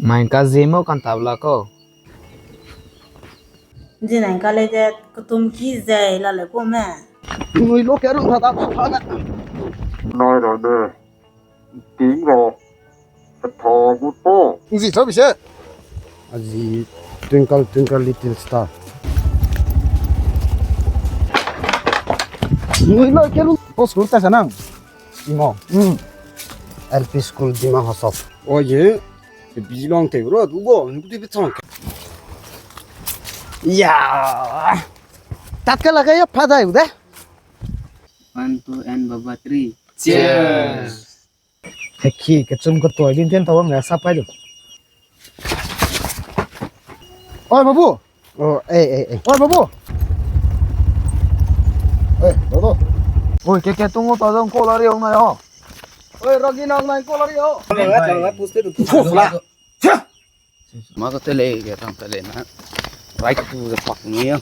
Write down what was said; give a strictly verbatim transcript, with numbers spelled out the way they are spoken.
Mai ka zemo kan tabla ko. Zinai ka le de kutum ki zei la le ko me. Nui lo ke ru ta ta ta na. Nai ra ne. Ting ro. Tha gu to. Nzi tho bi se. Azi twinkle twinkle little star. Nui lo ke ru. Ko school ta sa nang. Imo. Hmm. L P school Dima Hasao. Oh ye. Bilong te ro du go, ngu di bi chang. Ya. Tat ka la ga ya pa dai u de. One, two, and Baba three. Cheers. Heki, kechum ketoi din ten tawang ga sap kai du. Oi, Babu. Oh, eh, eh, eh. Oi, Babu. Eh, Babu. Oi, ke ke tung ta dong ko la ri ong na yo. Oi, Rogi nang nang ko la ri yo. Fu fu la. Ma ko te le ke tang te le na. Right to the park ni yo.